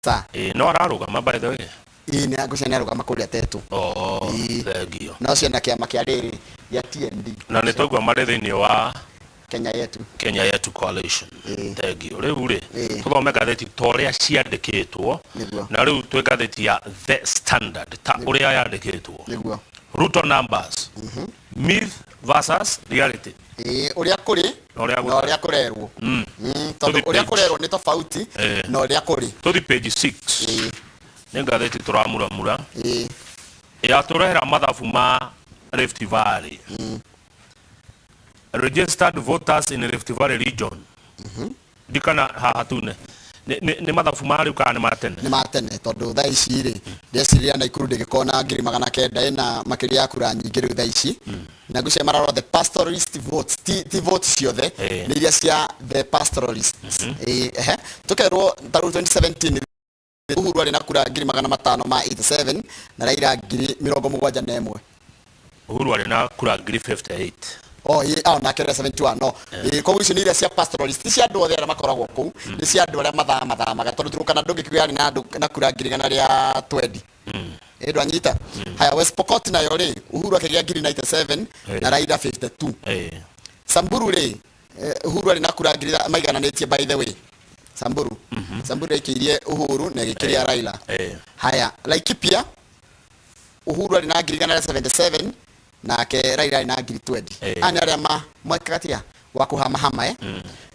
Sa. Ĩĩ, no ararũgama by the way. Ĩĩ nĩ ngwĩciria nĩ arũgama kũrĩa Tetu. Oh, Ĩĩ. Thengio. Na ũcio na kĩama kĩa rĩrĩ gĩa TND. Na nĩ twaigua marĩ thĩinĩ wa Kenya Yetu. Kenya Yetu Coalition. Ĩĩ. Thengio. Rĩu rĩ, Ĩĩ. tũthome ngathĩti ta ũrĩa ciandĩkĩtwo. Nĩguo. Na rĩu twĩ ngathĩti ya The Standard ta ũrĩa yandĩkĩtwo. Nĩguo. Ruto numbers. Myth versus reality. Ĩĩ, ũrĩa kũrĩ Na ũrĩa na gũtarĩ. ũrĩa kũrerwo. Tondũ Tũthiĩ ũrĩa page. kũrerwo nĩ tofauti Ĩĩ. na ũrĩa kũrĩ. Tũthi page 6. Ĩĩ. Nĩ ngathĩti tũramuramura. Ĩĩ. Yatũrehera mathabu ma Rift Valley. Registered voters in Rift Valley region. Ndikana haha tune. Nĩ mathabu ma rĩu kana nĩ ma tene? Nĩ ma tene tondũ thaa ici rĩ, ndeciria Naikuru ndĩngĩkorwo na 900,000 ĩna makĩria ya kura nyingĩ rĩu thaa ici. Na ngwĩciria mararora the pastoralist votes, ti votes ciothe, nĩ iria cia the pastoralists. Ĩĩ, ehe. Tũkerwo ta rĩu 2017 Uhuru arĩ na kura 587,000 na Raila 71,000. Uhuru arĩ na kura 58,000. Oh, ĩ, oh, nake rĩa 71 no. Ĩ, koguo icio nĩ iria cia pastoralist, ti cia andũ othe arĩa makoragwo kũu, nĩ cia andũ arĩa mathamathamaga tondũ Turkana ndũngĩkiuga yarĩ na andũ na kura 120,000. Ĩ, ndwanyita? Haya, West Pokot nayo rĩ, Uhuru akĩgĩa 97,000 na Raila 52. Samburu rĩ, Uhuru arĩ na kura ngiri maigananĩtie by the way. Samburu. Samburu yaikĩirie Uhuru na ĩgĩkĩria Raila. Haya, Laikipia Uhuru arĩ na 177,000 nake Raila arĩ na 20,000. Aya nĩ arĩa ma mwekaga atĩa wa kũhamahama eh.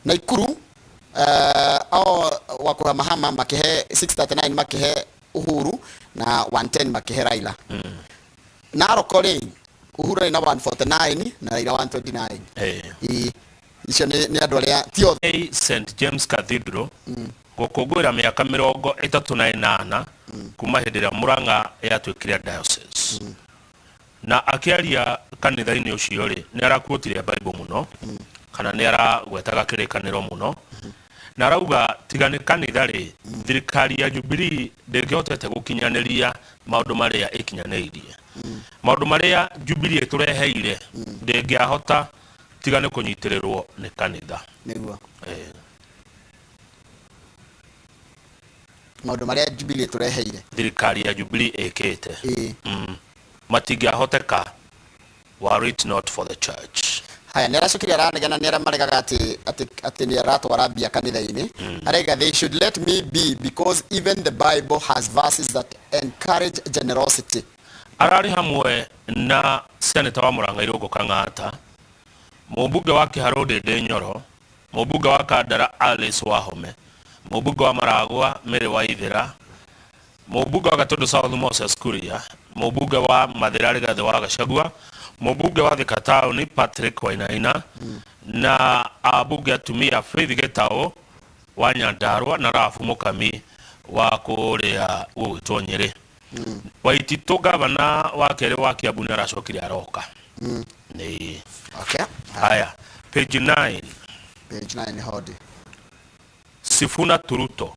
Naikuru ao wa kũhamahama makĩhe 639 makĩhe Uhuru na 110 makĩhe Raila. Narok rĩ Uhuru arĩ na 149 na Raila 129. Ĩĩ. Icio nĩ andũ arĩa ti othe. A St James Cathedral gũkũngũĩra mĩaka 38 kuma hĩndĩ ĩrĩa Murang'a yatuĩkire diocese. Na akĩaria kanitha-inĩ ũcio rĩ, nĩ arakuotire Bible mũno, kana nĩ aragwetaga kĩrĩkanĩro mũno, na arauga tiga nĩ kanitha rĩ, thirikari ya Jubilee ndĩngĩhotete gũkinyanĩria maũndũ marĩa ĩkinyanĩirie. Maũndũ marĩa Jubilee ĩtũreheire ndĩngĩahota tiga nĩ kũnyitĩrĩrwo nĩ kanitha. Nĩguo. Maũndũ marĩa Jubilee ĩtũreheire. Thirikari ya Jubilee ĩkĩte. Matingĩahoteka were it not for the church. Haya, nĩ aracokire aranegena nĩ arĩa maregaga atĩ atĩ atĩ nĩ aratwara mbia kanitha-inĩ. Araiga they should let me be because even the Bible has verses that encourage generosity. Ararĩ hamwe na Seneta wa Murang'a Irũngũ Kang'ata, mũmbunge wa Kĩharũ Ndĩndĩ Nyoro, mũmbunge wa Kandara Alice Wahome, mũmbunge wa Maragwa Mary Waithera, mũmbunge wa Gatundu South Moses Kuria, mũmbunge wa Mathira Rigathĩ wa Gachagua, mũmbunge wa Thika Town Patrick Wainaina, na ambunge atumia Faith Gĩtaũ wa Nyandarua na Rafu Mũkami wa kũrĩa gũgwĩtwo Nyĩrĩ. Waititũ gavana wa kerĩ wa Kiambu nĩ aracokire aroka. Nĩ Okay. haya page 9. Page 9 hodi. Sifuna to Ruto.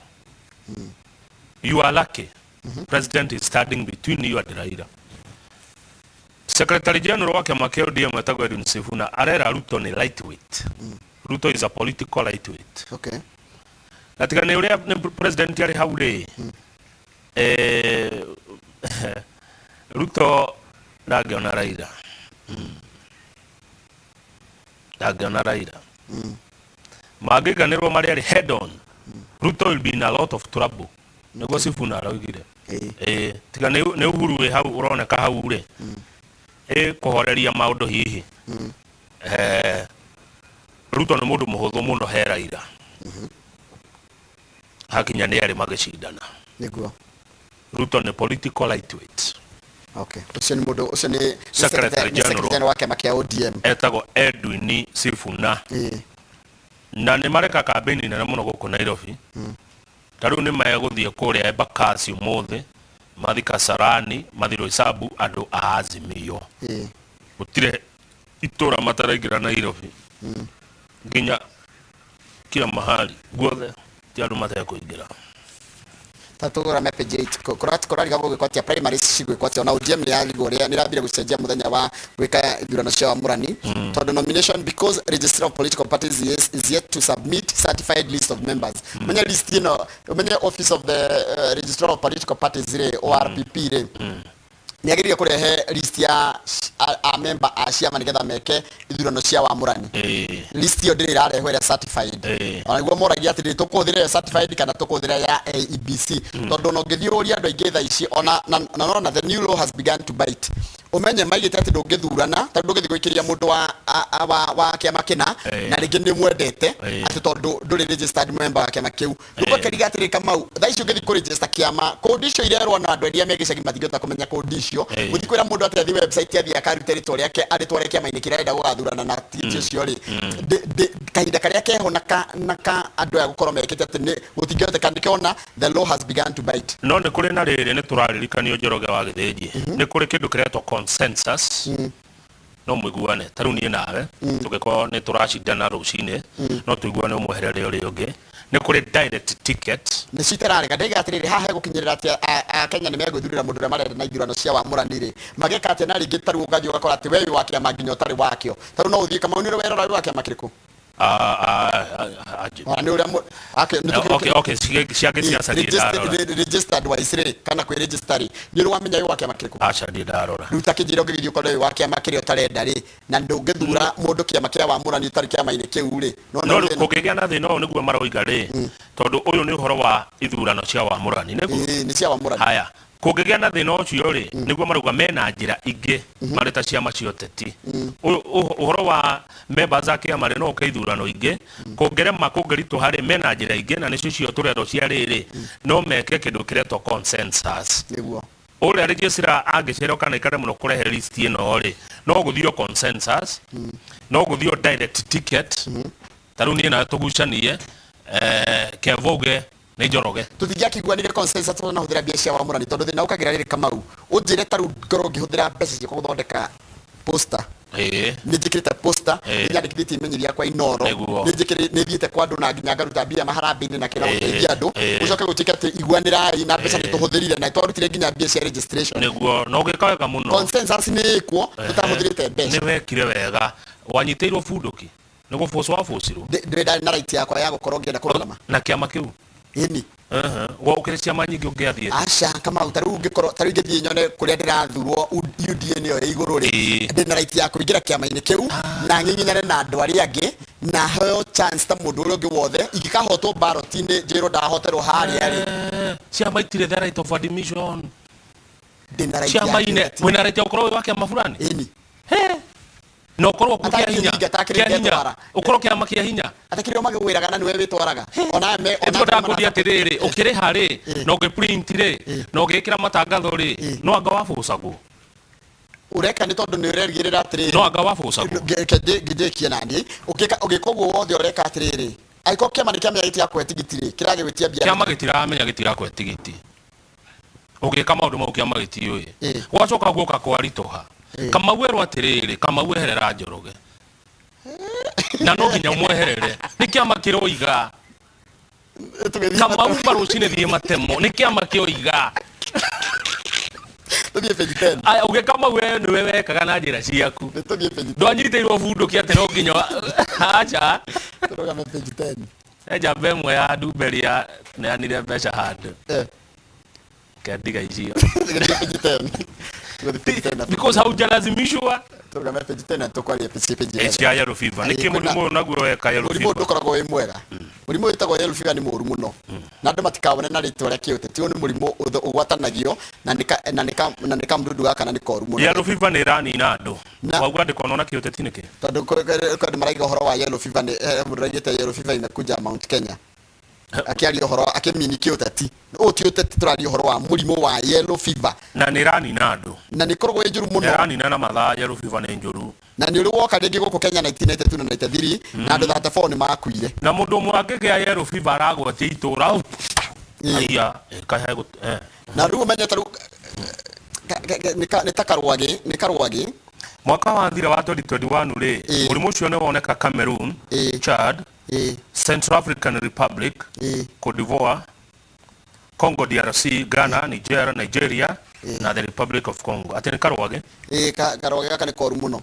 You are lucky. President is standing between you and Raila. Secretary General wa kĩama kĩa ODM etagwo Edwin Sifuna arera Ruto nĩ lightweight. Ruto is a political lightweight. Na tiga nĩ ũrĩa nĩ president arĩ hau rĩ, Ruto ndangĩona Raila. Ndangĩona Raila. Mangĩiganĩrwo marĩ erĩ head on, Ruto will be in a lot of trouble. Nĩguo Sifuna araugire. Tiga nĩ Uhuru wĩ hau ũroneka hau rĩ, ĩ kũhoreria maũndũ hihi. Ruto nĩ mũndũ mũhũthũ mũno he Raila. Hakinya nĩ erĩ magĩcindana. Nĩguo. Ruto nĩ political lightweight. Okay. Ũcio nĩ mũndũ ũcio nĩ Secretary nĩ General. Secretary General wa kĩama kĩa ODM. Etagwo Edwin Sifuna. Na nĩ mareka kambĩini nene mũno gũkũ Nairobi. Ta rĩu nĩ megũthiĩ kũrĩa Embakasi ũmũthĩ, mathi Kasarani, mathi Roysambu andũ a Azimio. Gũtirĩ itũra mataraingĩra Nairobi. Nginya kila mahali guothe ti andũ matekũingĩra. Ta tũgũrame page 8. Kũrariga gũgĩkwo atĩa? Primaries cigwĩkwo atĩa? Ona ODM nĩ yarigwo ũrĩa nĩ ĩrambire gũcenjia mũthenya wa gwĩka ithurano cia wamũrani, tondũ nomination, because registrar of political parties is yet to submit certified list of members. Menye list ĩno, menye office of the registrar of political parties rĩ, ORPP rĩ, nĩ agĩrĩire kũrehe list ya a member a ciama nĩgetha meke ithurano cia wamũrani. List ĩyo ndĩrĩ ĩrarehwo ĩrĩa certified. Ona nĩguo moragia atĩrĩrĩ, tũkũhũthĩra ĩyo certified kana tũkũhũthĩra ya IEBC? Tondũ ona ũngĩthiĩ ũrie andũ aingĩ thaa ici, ona na nona the new law has begun to bite. Ũmenye maigĩte atĩ ndũngĩthurana, tondũ ndũngĩthiĩ gũikĩria mũndũ wa kĩama kĩna na rĩngĩ nĩ mwendete, atĩ tondũ ndũrĩ registered member wa kĩama kĩu. Rĩu ũgakĩriga atĩrĩrĩ, Kamau, thaa ici ũngĩthiĩ kũregister kĩama, kũndi icio irerwo na andũ arĩa me gĩcagi matingĩhota kũmenya kũndi icio. Gũthiĩ kwĩra mũndũ atĩ athiĩ website, athiĩ akarute rĩtwa rĩake, arĩtware kĩama-inĩ kĩrĩa arenda gũgathurana na tigiti ũcio rĩ, kahinda karĩa keho na ka andũ aya gũkorwo mekĩte atĩ nĩ gũtingĩhoteka. Nĩkĩo the law has begun to bite. No nĩ kũrĩ na rĩrĩ, nĩ tũraririkanio, Njoroge wa Gĩthĩnji, nĩ kũrĩ kĩndũ kĩretwo consensus. No mũiguane, ta rĩu niĩ nawe tũngĩkorwo nĩ tũracindana rũcinĩ, no tũiguane ũmweherere ũrĩa ũngĩ. Nĩ kũrĩ direct ticket. Nĩ citararega. Ndaiga atĩrĩrĩ, haha hegũkinyĩrĩra atĩ Akenya nĩ megwĩthurĩra mũndũ ũrĩa marenda na ithurano cia wamũrani rĩ, mageka atĩa? Na rĩngĩ tarĩu ũgathiĩ ũgakora atĩ we wĩ wa kĩama nginya ũtarĩ wakĩo. Tarĩu no ũthiĩ, Kamau, nĩ ũrĩ werora wĩ wa kĩama kĩrĩkũ? Ona nĩ ũrĩa nĩ Okay, cia gĩciaca ndirĩ ndarora. Registered wise rĩ, kana kwĩ register rĩ, nĩ ũrĩ wamenya wĩ wa kĩama kĩrĩkũ? Aca, ndirĩ ndarora. Rĩu ta kĩnjĩra, ũngĩgĩthiĩ ũkorwo wĩ wa kĩama kĩrĩa ũtarenda rĩ, na ndũngĩthura mũndũ kĩama kĩa wamũrani ũtarĩ kĩama-inĩ kĩu rĩ, no rĩu kũngĩgĩa na thĩna ũyũ, nĩguo maroiga rĩ, tondũ ũyũ nĩ ũhoro wa ithurano cia wamũrani, nĩguo? Ĩĩ, nĩ cia wamũrani. Haya, kũngĩgĩa na thĩna ũcio rĩ, nĩguo marauga mena njĩra ingĩ marĩ ta ciama cia ũteti. Ũyũ ũhoro wa members a kĩama rĩ, no ũke ithurano ingĩ kũngĩrema, kũngĩritũha rĩ, mena njĩra ingĩ, na nĩcio icio tũrerwo cia rĩrĩ, no meke kĩndũ kĩretwo consensus. Ũrĩa registrar angĩcererwo kana ikare mũno kũrehe list ĩno rĩ, no gũthio consensus, no gũthio direct ticket. Ta rĩu niĩ nawe tũgucanie, Kevo uge nĩ Njoroge. Tũtingĩakĩiguanire consensus tũtanahũthĩra mbia cia wamũrani, tondũ thĩna ũkagĩra rĩrĩ, Kamau, ũnjĩre ta rĩu ngorwo ngĩhũthĩra mbeca ciakwa gũthondeka poster, nĩ njĩkĩrĩte poster, nĩ nyandĩkithĩtie imenyithia kwa Inoro, nĩ thiĩte kwa andũ na nginya ngaruta mbia maharambĩ-inĩ na kĩra gũteithia andũ, gũcoke gũtuĩke atĩ iguanĩrai na mbeca nĩ tũhũthĩrire na twarutire nginya mbia cia registration. Nĩguo, na ũgĩka wega mũno. Consensus nĩ ĩkwo tũtahũthĩrĩte mbeca. Nĩ wekire wega. Wanyitĩirwo bunduki, nĩ gũbũcwo wabũcirwo. Ndĩrĩ ndarĩ na right yakwa ya gũkorwo ngĩenda kũrũgama. Na kĩama kĩu. Ĩni. Gwa ũkĩrĩ ciama nyingĩ ũngĩathiĩte. Aca, Kamau, ta rĩu ũngĩkorwo, ta rĩu ingĩthiĩ nyone kũrĩa ndĩrathurwo UDA nĩyo ĩ igũrũ rĩ, ndĩ na right ya kũingĩra kĩama-inĩ kĩu na ng'ing'inyane na andũ arĩa angĩ na heo chance ta mũndũ ũrĩa ũngĩ wothe. Ingĩkahotwo ballot-inĩ, njĩrwo ndahoterwo harĩa rĩ. Ciama itirĩ the right of admission. Ndĩ na right ya ciama-inĩ kĩũteti. Wĩna right ya gũkorwo wĩ wa kĩama fulani. Ĩni. He, na ũkorwo kuo Atarĩ kĩa hinya. kĩhinga, atakĩrĩ Kĩa hinya. ndetwara. Ũkorwo kĩama kĩa hinya. Atakĩrĩ o magĩgwĩraga na nĩwe wĩtwaraga ona me ona Ĩtwo ndakũria atĩrĩrĩ, ũkĩrĩha rĩ, na ũngĩprint rĩ, na ũgĩkĩra matangatho rĩ, no anga wabũcagwo? Ũreka nĩ tondũ nĩ ũrerigĩrĩra atĩrĩrĩ. No anga wabũcagwo? Ngĩnjĩkie naniĩ ũgĩka ũguo wothe ũreka atĩrĩrĩ, angĩkorwo kĩama nĩ kĩamenya gĩtigakũhe tigiti rĩ, kĩragĩgwĩtia mbia. Kĩama gĩtiramenya gĩtirakũhe tigiti. Ũgĩka maũndũ mau, kĩama gĩtiũĩ. Gwacoka guoka kwaritũha, Kamau erwo atĩrĩrĩ, Kamau eherera Njoroge, na no nginya ũmweherere, nĩ kĩama kĩroiga. Tũgĩthiĩ. Kamau ma rũcinĩ thiĩ matemo, nĩ kĩama kĩoiga. Tũthiĩ page 10. Aya, ũgĩ Kamau, we nĩwe wekaga na njĩra ciaku. Nĩ tũthiĩ page 10. Ndwanyitĩirwo bunduki atĩ no nginya, aca. Tũrũgame page 10. He njamba ĩmwe ya Ndumberi ya neanire mbeca handũ. Kendiga icio. Tũgĩthiĩ page 10. Tũgĩthiĩ page 10 na Because haujalazimishwa. Tũrũgame page 10 na tũkwaria page 11. Cia yellow fever nĩ kĩ? Mũrimũ ũyũ naguo weka yellow Mũrimũ ũyũ fever. Ndũkoragwo wĩ mwega. Mũrimũ wĩtagwo yellow fever nĩ mũũru mũno na andũ matikawone na rĩtwa rĩa kĩũteti. Ũyũ nĩ mũrimũ ũgwatanagio na nĩ kamũdudu gaka na nĩ koru mũno. Yellow fever nĩ ĩranina andũ. Wauga ndĩkonwo na kĩũteti nĩkĩ? Tondũ andũ maraiga ũhoro wa yellow fever nĩ mũndũ araigĩte yellow fever imekuja Mount Kenya, akĩaria ũhoro akĩmini kĩũteti. Ũyũ ti ũteti, tũraria ũhoro wa mũrimũ wa yellow fever. Na nĩ ĩranina andũ. Na nĩ ĩkoragwo ĩ njũru Nĩ mũno. ĩranina na mathaa. Yellow fever nĩ njũru. Na nĩ ũrĩ woka rĩngĩ gũkũ Kenya 1992 na 93, na andũ 34 nĩ makuire. Na mũndũ ũmwe angĩgĩa yellow fever aragwatia itũra. Aiya, kahe. Na rĩu ũmenye ta rĩu nĩ ta karwagĩ, nĩ karwagĩ. Mwaka wathira wa 2021 rĩ, mũrimũ ũcio nĩ woneka Cameroon, Chad, Central African Republic, Cote d'Ivoire, Congo DRC, Ghana, Niger, Nigeria na the Republic of Congo. Atĩ nĩ karwage? Ĩĩ, karwage gaka nĩ koru mũno.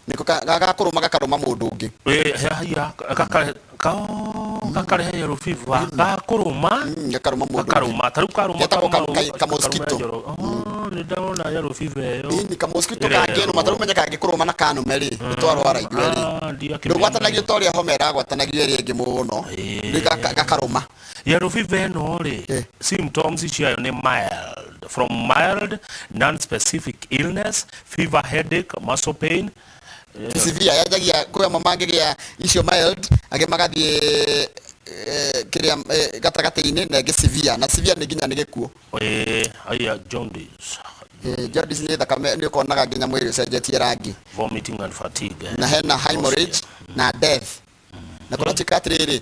Nĩko gakũrũma gakarũma mũndũ ũngĩ. Ĩĩ, haiya, gakarehe yellow fever, gakũrũma. Gakarũma mũndũ ũngĩ. Gakarũma, ta rĩu karũma Getagwo karũma ka mosquito. karũma njoro. Oh, nĩ ndona yellow fever ĩyo. Ĩni kamosquito Ĩrĩa kangĩnũma, ta rĩu menye kangĩkũrũma na kanũme rĩ, nĩ twarwara ithuĩ erĩ. Ah, ndiakĩmenya. Ndũgwatanagio ta ũrĩa homa ĩragwatanagio ĩrĩa ĩngĩ mũno. Rĩu gakarũma. Yellow fever ĩno rĩ, symptoms ciayo nĩ mild, from mild non-specific illness, fever, headache, muscle pain. Severe yanjagia kwĩ amwe mangĩgĩa icio mild, angĩ magathiĩ kĩrĩa gatagatĩ-inĩ, na ĩngĩ severe, na severe nĩ nginya nĩ gĩkuũ. Aya jaundice. Jaundice nĩ thakame, nĩ ũkonaga nginya mwĩrĩ ũcenjetie rangi. Vomiting and fatigue. Na hena hemorrhage na death. Na kũratuĩka atĩrĩrĩ,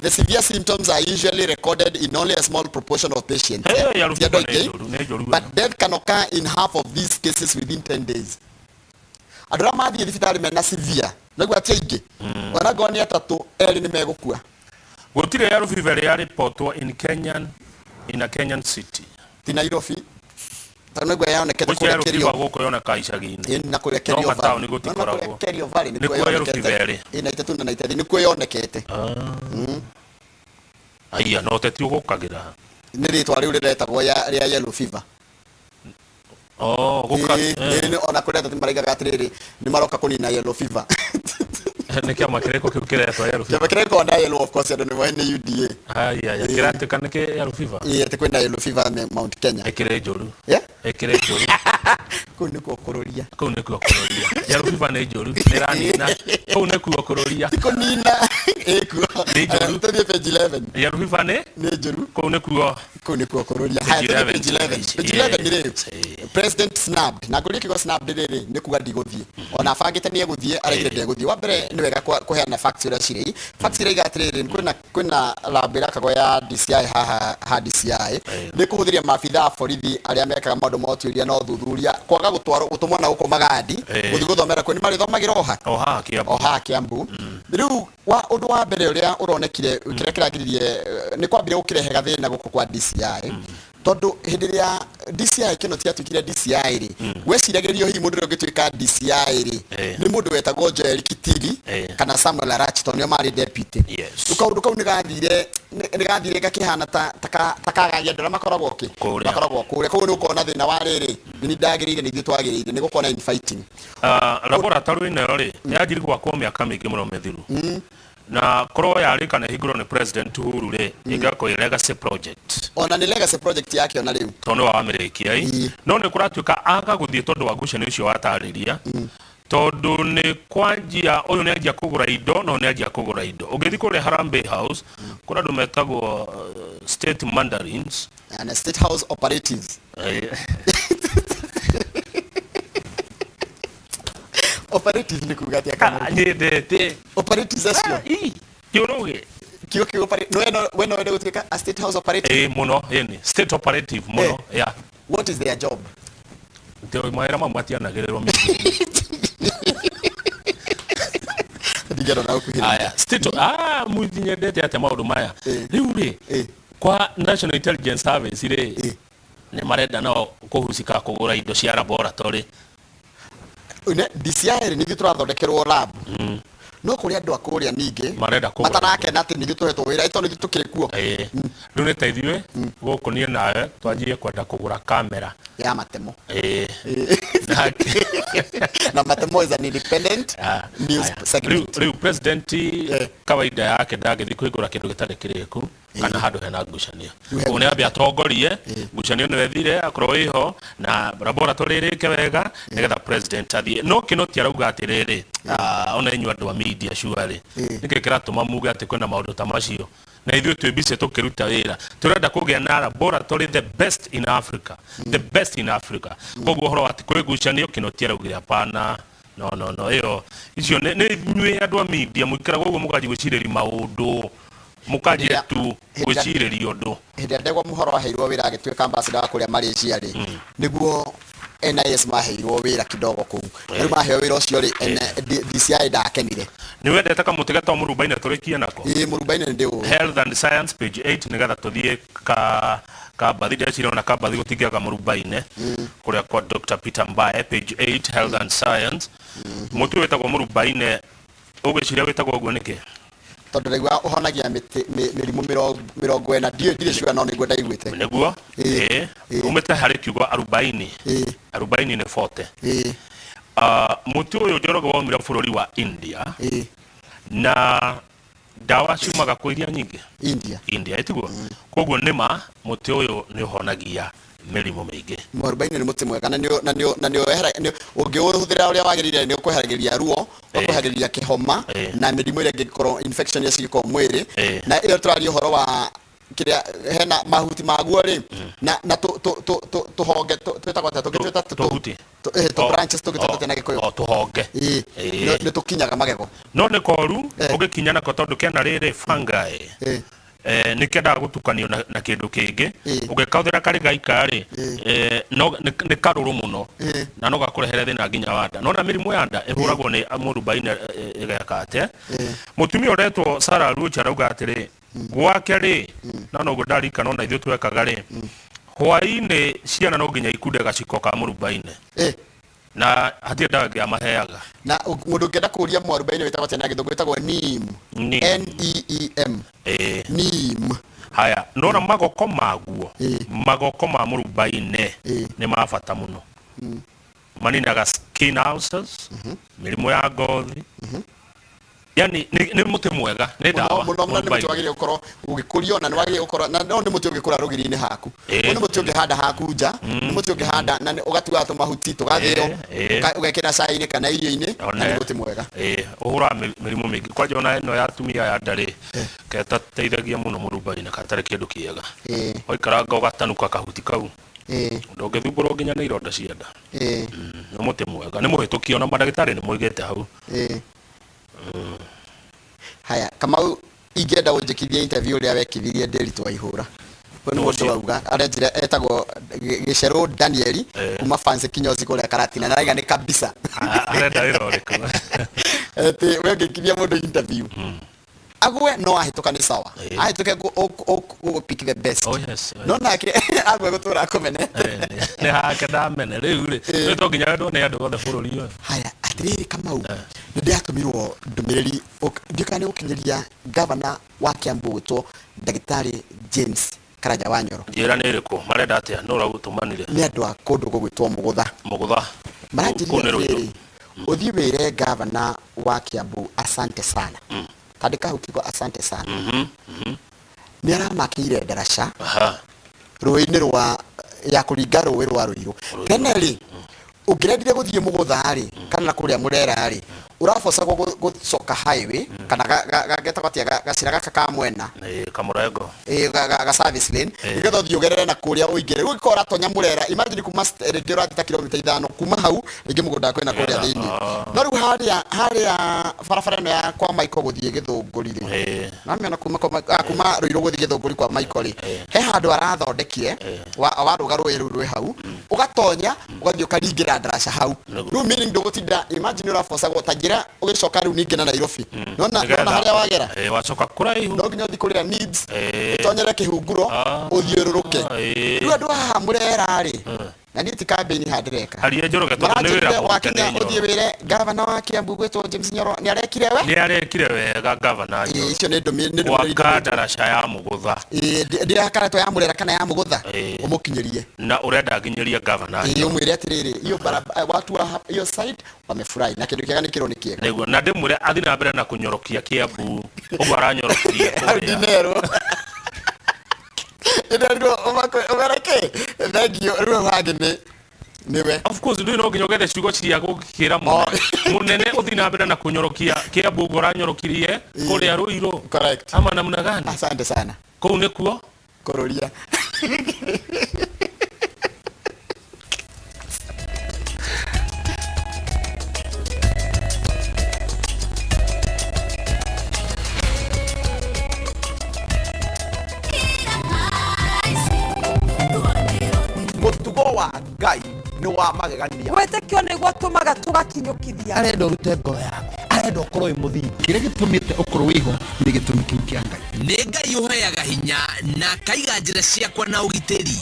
the severe symptoms are usually recorded in only a small proportion of patients. Hey, ya Ti andũ fever nĩ aingĩ, njũru, nĩ njũru. but death can occur in half of these cases within 10 days. Andũ arĩa mathiĩ thibitarĩ mena severe, naguo ti aingĩ. Ona ngorwo nĩ atatũ, erĩ nĩ megũkua. Gũtirĩ yellow fever ĩrĩ yaripotwo in Kenyan, in a Kenyan city. Ti Nairobi. Tondũ nĩguo yonekete Gũtirĩ kũrĩa yellow Kerio. fever gũkũ yonekaga icagi-inĩ. Ĩĩ, na kũrĩa No Kerio Valley. mataũni No, na gũtikoragwo. kũrĩa Kerio Valley nĩkuo Nĩkuo yellow yonekete. fever ĩrĩ. Ĩĩ, na itatũ na ithathi nĩkuo yonekete. Aya, no ũteti ũgũkagĩra. Nĩ rĩtwa rĩu rĩretagwo rĩa yellow fever. Oh, gũka, Ĩĩ, ĩĩ, ona kũrĩa ateti maraigaga atĩrĩrĩ, nĩ maroka kũnina yellow fever. Nĩ kĩama kĩrĩkũ kĩu kĩretwo yellow fever? Kĩama kĩrĩa gĩkoragwo na yellow, of course, andũ nĩ moĩ nĩ UDA. Aya, aya, kĩratuĩka nĩ kĩ yellow fever? Ĩĩ, atĩ kwĩna yellow fever Mount Kenya. Ĩkĩrĩ njũru. Yeah? Ĩkĩrĩ njũru. Kũu nĩkuo kũrũria. Kũu nĩkuo kũrũria. Yellow fever nĩ njũru, nĩ ĩranina. Kũu nĩkuo kũrũria. Ti kũnina. Ĩĩ, kuo. Nĩ njũru. Tũthiĩ page 11. Yellow fever nĩ? Nĩ njũru. Kũu nĩkuo. Kũu nĩkuo kũrũria. Haya, tũthiĩ page 11. Page 11 nĩ rĩrĩ. President snubbed. Na ngũrie kiugo snubbed rĩrĩ, nĩ kuga ndigũthiĩ. Ona abangĩte nĩ egũthiĩ, araigire ndegũthiĩ. Wa mbere nĩ wega kũheana facts ũrĩa cirĩ. Facts iraiga atĩrĩrĩ, kwĩna lab ĩrakagwo ya DCI haha ha DCI. Nĩ kũhũthĩria maabitha a borithi arĩa mekaga maũndũ ma ũtuĩria na ũthuthuria, kwaga gũtwarwo, gũtũmwo na gũkũ Magadi, gũthiĩ gũthomera kuo, nĩ marĩthomagĩra o ha? O haha Kiambu. O haha Kiambu. Rĩu ũndũ wa mbere ũrĩa ũronekire, kĩrĩa kĩragiririe, nĩ kwambire gũkĩrehe gathĩna gũkũ kwa DCI. Tondũ hĩndĩ ĩrĩa DCI Kĩnoti atuĩkire DCI rĩ, gweciragĩrio hihi mũndũ ũrĩa ũngĩtuĩka DCI rĩ, nĩ mũndũ wetagwo Joel Kitili kana Samuel Arach, tondũ nĩo marĩ deputy. Rĩu kaũndũ kau nĩ gathire gakĩhana ta kagagia andũ arĩa makoragwo kĩ? Kũrĩa. Makoragwo kũrĩa. Koguo nĩ gũkorwo na thĩna wa rĩrĩ, nĩ ndagĩrĩire, nĩ ithuĩ twagĩrĩire, nĩ gũkorwo na infighting. Laboratory ĩno rĩ, yanjirie gwakwo mĩaka mĩingĩ mũno mĩthiru. Na korwo yarĩ kana ĩhingũrwo nĩ President Uhuru rĩ, ĩngĩakorwo ĩ legacy project. Ona nĩ legacy project yake ona rĩu. Tondũ nĩwe wamĩrĩkia ĩ. No nĩ kũratuĩka aga gũthiĩ tondũ wa ngucanio icio watarĩria. Tondũ nĩ kwanjia, ũyũ nĩ anjia kũgũra indo, na ũyũ nĩ anjia kũgũra indo. Ũngĩthiĩ kũrĩa Harambee House, kũrĩ andũ metagwo state mandarins. And state house operatives. Operative nĩ kuga atĩa kana? Nyendete. Operatives acio. Kĩũrũgĩ. Kĩo kĩo operative. No, we no wende gũtuĩka a state house operative? Ĩĩ, mũno, ĩni. State operative mũno, yeah. What is their job? Te mawĩra mau matianagĩrĩrwo mĩciĩ. Ndigera na gũkuhĩrĩria. Aya, state, mũithi nyendete atĩa maũndũ maya. Rĩu rĩ, kwa National Intelligence Service rĩ, nĩ marenda nao kũhucika kũgũra indo cia laboratory. Ne, DCI rĩ, nithuĩ tũrathondekerwo lab. No kũrĩ andũ a kũrĩa ningĩ Marenda kũgũra. matarakena atĩ nithuĩ tũhetwo wĩra, tondũ nithuĩ tũkĩrĩ kuo. Ĩĩ. Rĩu nĩ ta ithuĩ gũkũ niĩ nawe twanjirie kwenda kũgũra kamera. Ya matemo. Ĩĩ. Na matemo is an independent news segment. Rĩu president kawaida yake ndangĩthiĩ kũhingũra kĩndũ gĩtarĩ kĩrĩku kana handũ hena ngucanio. Koguo nĩ ambe atongorie ngucanio nĩyo ĩthire akorwo ĩho na laboratory ĩrĩke wega nĩgetha president athiĩ. No Kĩnoti arauga atĩrĩrĩ, ona inyuĩ andũ a media surely, nĩkĩ kĩratũma muge atĩ kwĩna maũndũ ta macio? Na ithuĩ twĩ busy tũkĩruta wĩra. Tũrenda kũgĩa na laboratory the best in Africa. The best in Africa. Koguo ũhoro wa atĩ kwĩ ngucanio Kĩnoti araugire hapana. No, no, no, ĩyo icio nĩ inyuĩ andũ a media mũikaraga ũguo mũkanjia gwĩcirĩria maũndũ. Mũkanjia tu gwĩcirĩria ũndũ. Hĩndĩ ĩrĩa Ndegwa Mũhoro aheirwo wĩra agĩtuĩka ambassador wa kũrĩa Malaysia rĩ, nĩguo NIS maheirwo wĩra kidogo kũu, na rĩu maheo wĩra ũcio rĩ, DCI ndakenire. Nĩ wendete kamũtĩ getagwo mũrumbaine? Tũrĩkie nako. Ĩĩ, mũrumbaine nĩ ndĩũĩ. Health and Science, page 8, nĩgetha tũthiĩ ka kambathi. Ndeciria ona kambathi gũtingĩaga mũrumbaine kũrĩa kwa Dr. Peter Mbae. Page 8, Health and Science. Mũtĩ ũyũ wĩtagwo mũrumbaine, ũgwĩciria wĩtagwo ũguo nĩkĩ? Tondũ ndaigua ũhonagia mĩrimũ 40, ndiũĩ, ndirĩ sure, no nĩguo ndaiguĩte. Nĩguo. Ĩĩ. Ĩĩ, umĩte harĩ kiugo arubaini. Arubaini nĩ 40. Ah, mũtĩ ũyũ, Njoroge, waumire bũrũri wa India. Na ndawa ciumaga kwĩ iria nyingĩ? India. India, ĩtiguo? Koguo nĩma mũtĩ ũyũ nĩ ũhonagia mĩrimũ mĩingĩ. Mwarubaini nĩ mũtĩ mwega na nĩ ũngĩũhũthĩra ũrĩa wagĩrĩire nĩ ũkweheragĩria ruo, ũkweheragĩria kĩhoma na mĩrimũ ĩrĩa ĩngĩkorwo, infection iria cingĩkorwo mwĩrĩ. Na ĩyo tũraria ũhoro wa kĩrĩa hena mahuti maguo rĩ, na tũhonge twĩtagwo atĩa tũngĩtwĩta? Tũhuti. Tũ branches tũngĩtwĩta atĩa na Gĩkũyũ? O tũhonge. Ĩĩ. Nĩ tũkinyaga magego. No nĩ koru ũgĩkinya nako tondũ kena rĩrĩ fungi. Nĩ kĩendaga gũtukanio na kĩndũ kĩngĩ. Ũngĩkahũthĩra karĩ gaika rĩ, no nĩ karũrũ mũno na no gakũrehere thĩna nginya wa nda. Nona mĩrimũ ya nda ĩhũragwo nĩ mũrubaine ĩgeka atĩa? Mũtumia ũretwo Sarah Ruch arauga atĩrĩ, gwake rĩ, na noguo ndarikana ona ithuĩ twekaga rĩ, hwaĩ-inĩ ciana no nginya ikunde gaciko ka mũrubaine na hatirĩ ndawa ĩngĩ amaheaga. Na mũndũ ũngĩenda kũũria mwarubaini wĩtagwo atĩa na Gĩthũngũ, wĩtagwo neem. Neem. Neem. Neem. Haya, nona magoko maguo, magoko ma mũrubaine nĩ ma bata mũno, maninaga skin ulcers, mĩrimũ ya ngothi, yani nĩ mũtĩ mwega, nĩ Mũno ndawa. Mũno mũno nĩ mũtĩ mũrubaine. Wagĩrĩire gũkorwo ũgĩkũrio na nĩ wagĩrĩire gũkorwo na no nĩ mũtĩ ũngĩkũra rũgiri-inĩ haku. Ũyũ nĩ mũtĩ ũngĩhanda haku nja, nĩ mũtĩ ũngĩhanda na ũgatuaga tũmahuti tũgathĩo, ũgekĩra cai-inĩ kana irio-inĩ, na nĩ mũtĩ mwega. Ĩĩ, ũhũraga mĩrimũ mĩingĩ, kwanja ona ĩno ya atumia ya nda rĩ, getateithagia mũno mũrubaine gatarĩ kĩndũ kĩega. Waikaranga ũgatanuka kahuti kau, ndũngĩthumbũrwo nginya nĩ ironda cia nda. Nĩ mũtĩ mwega, nĩ mũhĩtũkie, ona mandagĩtarĩ nĩ moigĩte hau. Ĩĩ. Haya, Kamau, ingĩenda ũnjĩkithie interview ũrĩa wekithirie Ndĩritũ wa Ihũra. Ũyũ nĩ mũndũ Ũcio. wauga arenjire, etagwo Gĩcerũ Danieli kuma Fancy Kinyozi kũrĩa Karatina, na araiga nĩ kabisa. Arenda wĩra ũrĩkũ? Atĩ we ũngĩkithia mũndũ interview agwe no ahĩtũka nĩ sawa, ahĩtũke gũ pick the best. Oh, yes. No nake agwe gũtũra akũmenete. Nĩ hake ndamene rĩu rĩ, rĩu to nginya wendwo nĩ andũ othe bũrũri ũyũ. Haya, atĩrĩrĩ Kamau, nĩ ndĩratũmirwo ndũmĩrĩri, ndiũĩ kana nĩ gũkinyĩria gavana wa Kiambu gwĩtwo Ndagĩtarĩ James Karanja wa Nyoro. Njĩra nĩ ĩrĩkũ? Marenda atĩa? Nũ ũragũtũmanire? Nĩ andũ a kũndũ gũgwĩtwo Mũgũtha. Mũgũtha. Maranjĩria Kũu nĩ Rũirũ. atĩrĩrĩ, ũthiĩ wĩre gavana wa Kiambu asante sana, tandĩka hau kiugo asante sana. Nĩ aramakĩire ndaraca rũĩ-inĩ rwa ya kũringa rũĩ rwa Rũirũ. Tene rĩ, ũngĩrendire gũthiĩ Mũgũtha rĩ, kana na kũrĩa Mũrera rĩ, ũrabocagwo gũcoka highway kana getagwo atĩa, gacĩra gaka ka mwena. Ĩĩ, kamũrengo. Ĩĩ, ga service lane, nĩgetha ũthiĩ ũgerere na kũrĩa ũingĩre. Rĩu ũngĩkorwo ũratonya Mũrera, imagine kuma rĩngĩ ũrathiĩ ta kilomita 5 kuma hau, rĩngĩ mũgũnda kwĩna kũrĩa thĩinĩ. No rĩu harĩa barabara ĩno ya kwa Michael gũthiĩ Gĩthũngũri rĩ, namĩona kuma kwa kuma Rũirũ gũthiĩ Gĩthũngũri kwa Michael rĩ, he handũ arathondekire warũga rũĩ rũu rwĩ hau, ũgatonya ũgathiĩ ũkaringĩra ndaraca hau. Rĩu meaning ndũgũtinda, imagine ũrabocagwo ta njĩra ũgĩcoka rĩu ningĩ na Nairobi, nona Nĩgetha- nona harĩa wagera. Ĩĩ, wacoka kũraihu. No nginya ũthiĩ kũrĩa needs, ũtonyere kĩhunguro, ũthiũrũrũke. Rĩu andũ haha Mũrera rĩ, na niĩ ti kambĩini haha ndĩreka. Haria Njoroge, tondũ nĩ wĩra Maranjĩrire mũrute wakinya nĩ ũthiĩ Nyoro. wĩre gavana wa Kiambu gwĩtwo James Nyoro nĩ arekire we. Nĩ arekire wega gavana Ĩĩ, icio nĩ nĩ ndũmĩrĩri gwaka ndũmĩtwo. ndaraca ya Mũgũtha. Ĩĩ, ndĩrakaretwo ya Mũrera kana ya Mũgũtha, ũmũkinyĩrie. Na ũrenda nginyĩria gavana Ĩĩ, Nyoro. ũmwĩre atĩrĩrĩ, hiyo barabara watu wa hiyo side wamefurahi na kĩndũ kĩega nĩ kĩrwo nĩ kĩega. Nĩguo, na ndĩmwĩre athiĩ na mbere na kũnyorokia Kiambu ũguo aranyorokirie Hau kũrĩa. ndinerwo, ndĩrerirwo ũmereke thengio rĩu hau hangĩ nĩ nĩwe. Of course, ndũĩ no nginya ũgethe ciugo cia gũkĩra mũnene mũnene ũthiĩ na mbere na kũnyorokia Kiambu ũguo ũranyorokirie kũrĩa Rũirũ. Correct. Ama namna gani? Asante sana. Kũu nĩkuo kũrũria. Mũtugo wa Ngai. Nĩ wa magegania. Wĩtĩkio nĩguo tũmaga tũgakinyũkithia. Arenda ũrute ngoro yaku, arenda ũkorwo wĩ mũthingu. Kĩrĩa gĩtũmĩte ũkorwo wĩho nĩ gĩtũmi kĩu kĩa Ngai. Nĩ Ngai ũheaga hinya na akaiga njĩra ciakwa na ũgitĩri.